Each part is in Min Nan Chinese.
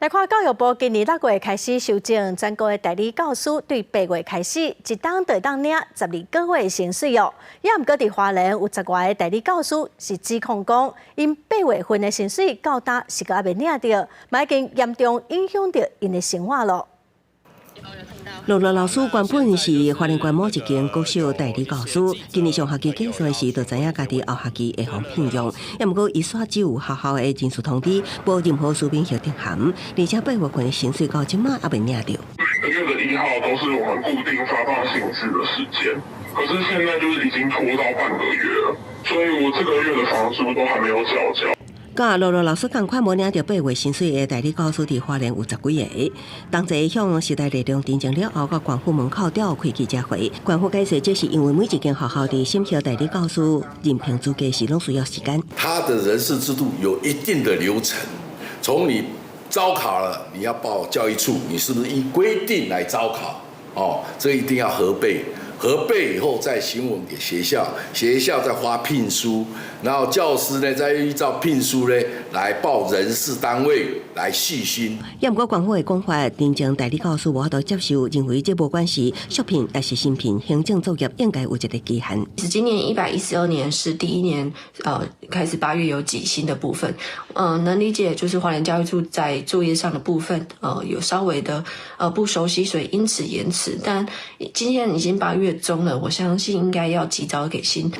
來看教育部今年6月開始修正，全國的代理教師對8月開始，一冬就會當領12個月的薪水哦。也毋過佇花蓮有十外个代理教師是指控講，𪜶8月份的薪水到今是閣猶未領著，嘛已經嚴重影響著𪜶的生活咯。樂樂老師原本是花蓮縣某一間國小代理教師，今年上學期結束的時，就知影家己後學期會予聘用。也毋過，伊煞只有學校的人事通知，無任何書面協定函，而且8月份的薪水到這馬猶未領著。每個月的1號都是我們固定發放薪資的時間，可是現在就是已經拖到半個月了，所以我這個月的房租都還沒有繳交。佮樂樂老師仝款無領著8月薪水的代理教師，佇花蓮有十幾個。同齊向時代力量陳情了後，到縣府門口召開記者會。縣府解釋，這是因為每一間學校佇審核代理教師任聘資格時，攏需要時間。他的人事制度有一定的流程，從你招考了，你要報教育處，你是不是依規定來招考？哦，這一定要核備。核備以後再行文給學校，學校再發聘書，然後教師呢再依照聘書呢來報人事單位來續薪。也毋過官府的講法，認證代理教師無法度接受，認為這無管是續聘抑是新聘，行政作業應該有一個期限。是今年112年是第一年，開始8月有給薪的部分，能理解就是花蓮教育處在作業上的部分，有稍微的不熟悉，所以因此延遲。但今天已經8月中了，我相信應該要及早給薪。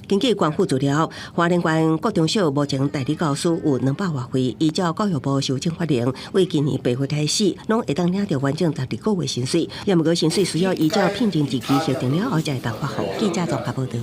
根據官府資料，花蓮縣國中小目前代理教師有200外位，依照教育部修正法令，為今年8月開始，攏會當領著完整12個月薪水。也毋過薪水需要依照聘任日期核定了後，才會當發放。記者綜合報導。